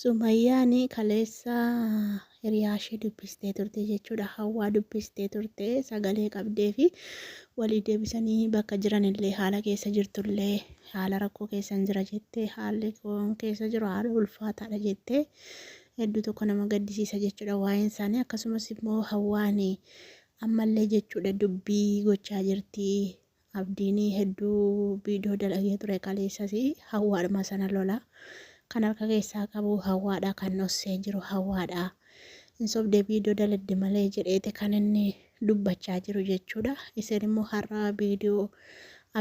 Sumayyaan kaleessa hiriyaa ishee dubbistee turte jechuudha. Hawwaa dubbistee turte sagalee qabdee fi walii deebisanii bakka jiranillee haala keessa jirtullee haala rakkoo keessan jira jettee haalli keessa jiru haala ulfaataadha jettee hedduu tokko nama gaddisiisa jechuudha waa'een isaanii akkasumas immoo hawwaan ammallee jechuudha dubbii gochaa jirti Abdiin hedduu viidiyoo dalagee ture kaleessas hawwaadhuma sana lola. Kan harka keessaa qabu hawwaadha kan dhossee jiru hawwaadha. Hin sobdee viidiyoo daladde malee jedheeti kan inni dubbachaa jiru jechuudha. Isheen immoo har'a viidiyoo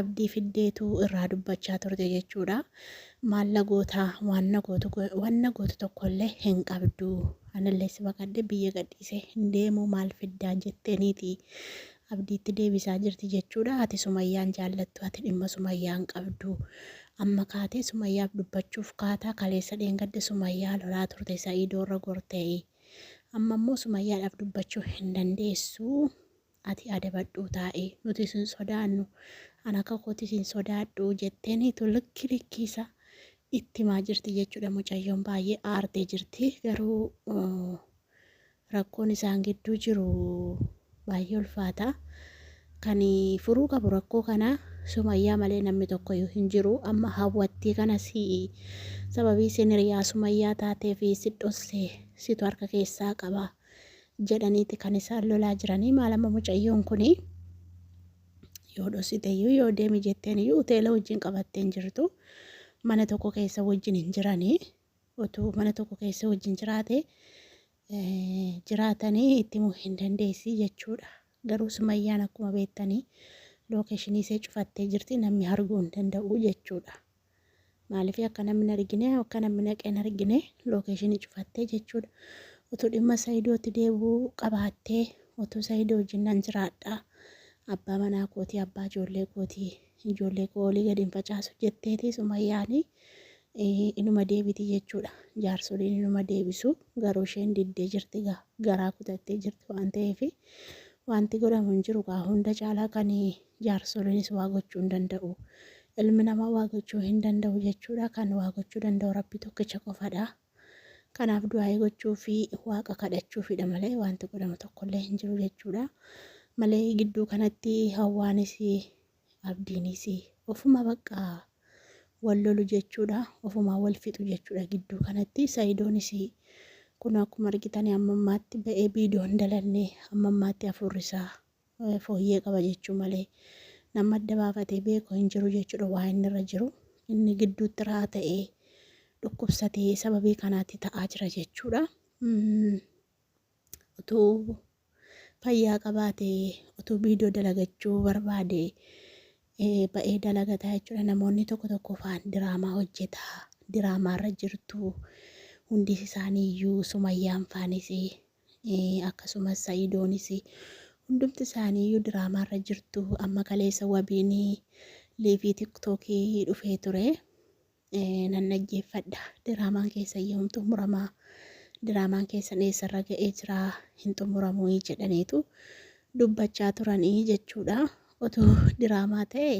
abdii fiddeetu irraa dubbachaa turte jechuudha. Maal na goota waan na gootu waan na gootu tokkollee hin qabdu. Anillee si baqadhe biyya gadhiisee hin deemu maal fiddaa jetteeniiti. Abdiitti deebisaa jirti jechuudha. Ati Sumayyaan jaallattu, ati dhimma Sumayyaan qabdu. Amma kaatee Sumayyaaf dubbachuuf kaataa kaleessa dheengadda Sumayyaa lolaa turte Sa'iidoo irra gortee. Amma immoo Sumayyaadhaaf dubbachuu hin dandeessu. Ati adabadhuu taa'i. Nuti sin sodaannu. An akka kooti sin sodaadhu jetteeniitu likki likkiisa itti himaa jirti jechuudha. Mucayyoon baay'ee aartee jirti. Garuu Rakkoon isaan gidduu jiru baay'ee ulfaata. Kan furuu qabu rakkoo kana Sumayyaa malee namni tokkoyyuu hin jiru. Amma hawwattii kana si'i sababii isin hiriyaa Sumayyaa taatee fi si dhosse situ harka keessaa qaba jedhaniiti kan isaan lolaa jiranii. Maal amma mucayyoon kuni yoo dhossite iyyuu yoo deemi jetteen iyyuu hoteela wajjin qabattee hin jirtu. Mana tokko keessa wajjin hin jiranii. Otuu mana tokko keessa wajjin jiraate jiraatanii itti himuu hin dandeessi jechuudha. Garuu Sumayyaan akkuma beektanii lookeeshinii ishee cufattee jirti namni arguu hin danda'u jechuudha. Maaliif akka namni hin argine akka namni naqee hin argine lookeeshinii cufattee jechuudha. Utuu dhimma Sayidootti deebi'uu qabaattee utuu Sayidoo wajjin nan jiraadha. Abbaa manaa kootii abbaa ijoollee kootii ijoollee koo olii gadi hin facaasu jetteeti Sumayyaanii. Inuma deebiti jechuudha. Jaarsoliin inuma deebisu garuu isheen diddee jirti gaa garaa kutattee jirti waan ta'eef wanti godhamu hin jiru gaa hunda caalaa kan jaarsoliinis waa gochuu hin danda'u. Ilmi namaa waa gochuu hin danda'u jechuudha. Kan waa gochuu danda'u Rabbi tokkicha qofadha. Kanaaf du'aa'ii gochuu fi waaqa kadhachuufidha malee wanti godhamu tokkollee hin jiru jechuudha. Malee gidduu kanatti hawwaanis Abdiinis ofuma bakka wal lolu jechuudha. Ofumaa wal fixu jechuudha gidduu kanatti. Sayidoonis kun akkuma argitan amma ammaatti ba'ee viidiyoo hin dalanne amma ammaatti hafuurri isaa fooyyee qaba jechuu malee nama adda baafatee beeku hin jiru jechuudha waa inni irra jiru. Inni gidduutti ra'a ta'ee dhukkubsatee sababii kanaatti ta'aa jira jechuudha. Utuu fayyaa qabaate utuu viidiyoo dalagachuu barbaade ba'ee dalagataa jechuudha. Namoonni tokko tokko faan diraamaa hojjetaa diraamaarra jirtu hundi isaanii iyyuu Sumayyaan faanis akkasumas Sa'idoonis hundumti isaanii iyyuu diraamaarra jirtu. Amma kaleessa wabiin liivii tiktookii dhufee ture. Nan dhaggeeffadha. Diraamaan keessan yoom xumurama? Diraamaan keessan eessarra ga'ee jira? Hin xumuramuu jedhaniitu dubbachaa turanii jechuudha. Otoo diraamaa ta'e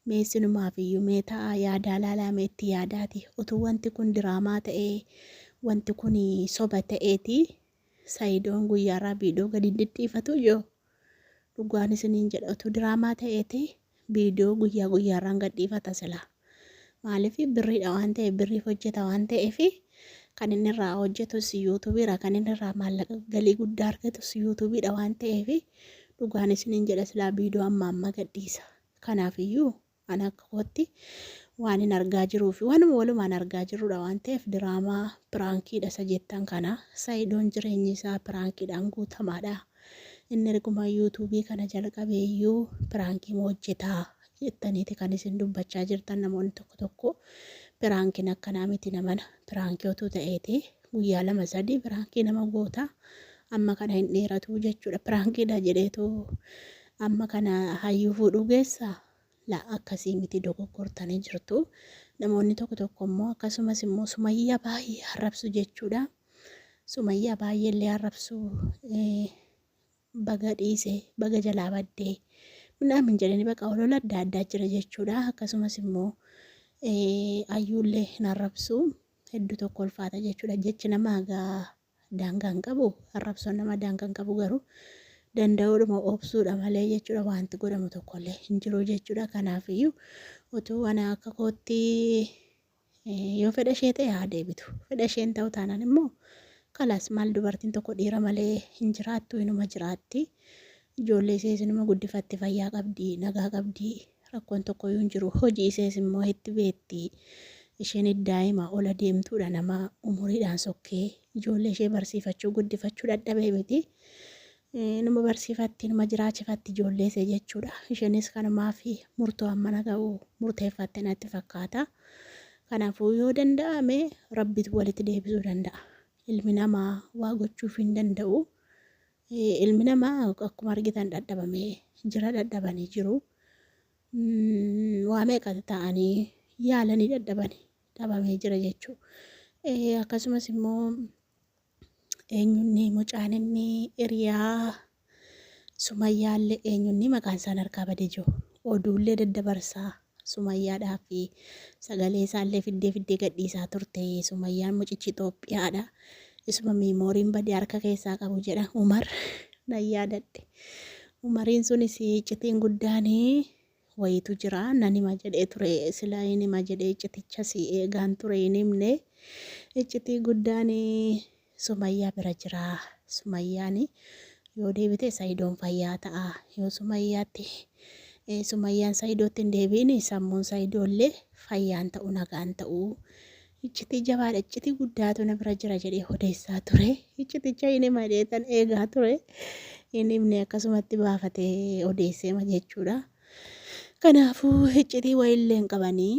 mee isinumaaf iyyuu mee ta'a yaadaa laalaa mee itti yaadaati. Utuu wanti kun diraamaa ta'ee wanti kun soba ta'eeti Sayidoon guyyaarraa viidiyoo gadi hin dhidhiifatu yoo dhugaan isiniin jedha utuu diraamaa ta'eeti viidiyoo guyyaa guyyaarraan gadhiifata silaa. Maaliif birriidha waan ta'eef birriif hojjeta waan ta'eef kan inni irraa hojjetus yuutuubiidha kan inni irraa maallaqa galii guddaa argatus yuutuubiidha waan ta'eef dhugaan isiniin jedha silaa viidiyoo amma amma gadhiisa. Kanaafiyyuu An akka kootti waan hin argaa jiruu fi waanuma walumaan argaa jirrudha waan ta'eef diraamaa piraankiidha isa jettan kana Sa'idoon jireenyi isaa piraankiidhaan guutamaadha. Inni erguma yuutuubii kana jalqabee iyyuu piraankii hojjetaa jettaniiti kan isin dubbachaa jirtan namoonni tokko tokko piraankiin akkanaa miti namana piraankii otuu ta'eeti guyyaa lama sadii piraankii nama goota amma kana hin dheeratu jechuudha piraankiidha jedheetu amma kana hayyuu fuudhuu geessaa Laa akkasii miti dogoggortanii jirtu. Namoonni tokko tokko immoo akkasumas immoo Sumayyaa baay'ee arrabsu jechuudha. Sumayyaa baay'ee illee arrabsu baga dhiise baga jalaa baddee minaamin jedhanii baqa olola adda addaa jira jechuudha. Akkasumas immoo ayyuullee hin arrabsu. Hedduu tokko ulfaata jechuudha. Jechi namaa egaa daangaa hin qabu. Arrabsoon namaa daangaa hin qabu garuu danda'uudhuma obsuudha malee jechuudha wanti godhamu tokkollee hin jiru jechuudha. Kanaafiyyuu utuu ana akka kootti yoo fedha ishee ta'e haa deebitu. Fedha ishee hin ta'u taanaan immoo kalaas maal dubartiin tokko dhiira malee hin jiraattu inuma jiraatti. Ijoollee ishees inuma guddifatti fayyaa qabdi nagaa qabdi rakkoon tokkoyyuu hin jiru. Hojii ishees immoo itti beekti. Isheen daa'ima ol adeemtuudha nama umuriidhaan sokkee ijoollee ishee barsiifachuu guddifachuu dadhabee miti. Inuma barsiifatti inuma jiraachifatti ijoollee ishee jechuudha. Isheenis kanumaaf murtoo hammana ga'u murteeffatte natti fakkaata. Kanaafuu yoo danda'ame rabbitu walitti deebisuu danda'a. Ilmi namaa waa gochuuf hin danda'u. Ilmi namaa akkuma argitan dhadhabamee jira dhadhabanii jiru. Waa meeqa ta'anii yaalanii dhadhabanii dhabamee jira jechuudha. Akkasumas immoo eenyunni mucaan inni hiriyaa Sumayyaallee eenyunni maqaan isaan harkaa badee jiru. Oduullee daddabarsaa Sumayyaadhaa fi sagalee isaallee fiddee fiddee gadhiisaa turte. Sumayyaan mucichi Itoophiyaadha. Isuma miimooriin badee harka keessaa qabu jedha Umar. Nan yaadadhe. Umariin sunis iccitiin guddaan wayitu jira nan hima jedhee ture sila hin hima jedhee iccitichas eegaan ture hin himne. Iccitii guddaan Sumayyaa bira jira. Sumayyaan yoo deebite Sa'idoon fayyaa ta'a. Yoo Sumayyaatti Sumayyaan Sa'idootti hin deebi'in sammuun Sa'idoollee fayyaan ta'u nagaan ta'u. Iccitii jabaadha iccitii guddaatu na bira jira jedhee odeessaa ture. Icciticha hin hima jedheetan eegaa ture. Hin himne akkasumatti baafatee odeesseema jechuudha. Kanaafuu iccitii wayiillee hin qabanii.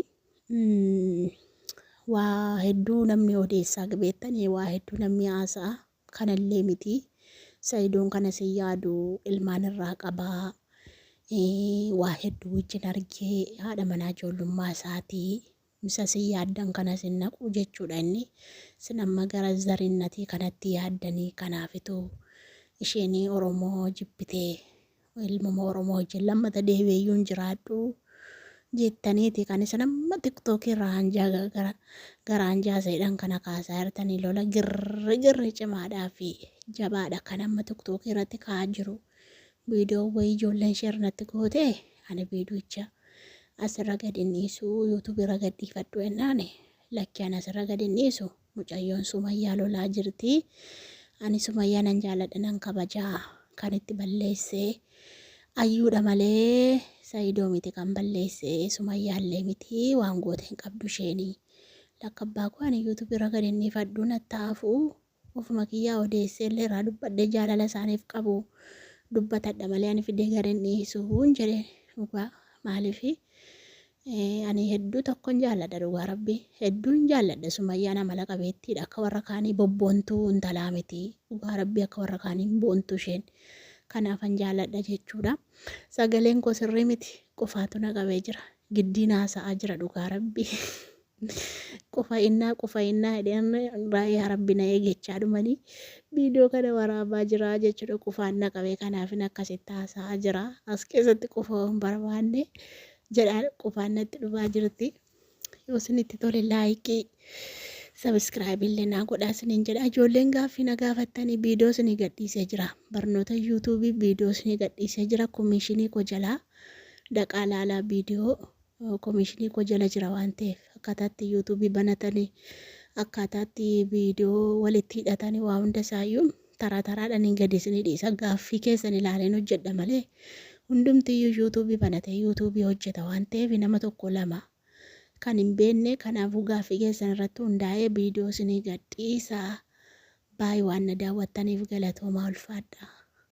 Waa hedduu namni odeessaa beektanii waa hedduu namni haasa'a kanallee miti. Sa'idoon kanas hin yaadu ilmaan irraa qabaa. Waa hedduu wajjin argee haadha manaa ijoollummaa isaatii. Isa sin yaaddan kanas hin naqu jechuudha inni. Sin amma gara zarinnatii kanatti yaaddanii kanaafitu isheen Oromoo jibbitee ilmuma Oromoo wajjin lammata deebi'eeyyuu hin jiraadhu jettaniiti kan isin amma tiktookii irraa hanjaa gara gara hanjaa seedhan kana kaasaa jirtanii lola girri girri cimaadhaa fi jabaadha kan amma tiktookii irratti ka'aa jiru. Viidiyoo wayii ijoolleen sheer natti goote ani viidiyocha asirra gadi hin dhiisu yuutuubii irra gad dhiifadhu jennaan lakki ani asirra gadi hin dhiisu Mucayyoon Sumayyaa lolaa jirti. Ani Sumayyaa nan jaaladha nan kabaja. Kan itti balleesse Ayyuudha malee Sayidoo miti kan balleesse Sumayyaallee miti waan goote hin qabdu isheeni. Lakka abbaa koo ani YouTube irra gadi hin dhiifadhu natti hafu ofuma kiyyaa odeessee illee irraa dubbadhee jaalala isaaniif qabu dubbatadha malee ani fidee gadi hin dhiisu hin jedhe dhugaa maaliifi Ani hedduu tokkon jaalladha dhugaa rabbi. Hedduun jaalladha Sumayyaan amala qabeettiidha. Akka warra kaanii bobboontuu intalaa miti. Dhugaa rabbi akka warra kaanii hin boontu isheen. Kanaafan jaalladha jechuudha. Sagaleen koo sirrii miti. Qufaatu na qabee jira. Giddiin haasa'aa jira dhugaa rabbi. Qufa'innaa qufa'innaa jedheen yaa rabbi na eegechaa dhumanii viidiyoo kana waraabaa jira jechuudha. Qufaan na qabee kanaafin akkasitti haasa'aa jira. As keessatti qufa'uu hin barbaanne. Jedhaa qufaan natti dhufaa jirti. Yoo isinitti tole laayikii sabiskiraayib illee naa godhaa isiniin jedha. Ijoolleen gaaffii na gaafattanii viidiyoo isinii gadhiisee jira. Barnoota yuutuubii viidiyoo isinii gadhiisee jira. Komishinii koo jalaa dhaqaa laalaa viidiyoo komishinii koo jala jira waan ta'eef akkaataatti yuutuubii banatanii akkaataatti viidiyoo walitti hidhatanii waa hunda isaayyuu taraa taraadhaan hin gadi isinii dhiisa gaaffii keessan ilaaleen hojjedha malee hundumtiyyuu yuutuubii banatee yuutuubii hojjeta waan ta'eef nama tokko lama kan hin beekne kanaafuu gaaffii keessan irratti hundaa'ee viidiyoo isinii gadhiisa baay'ee waan na daawwattaniif galatoomaa ulfaadha.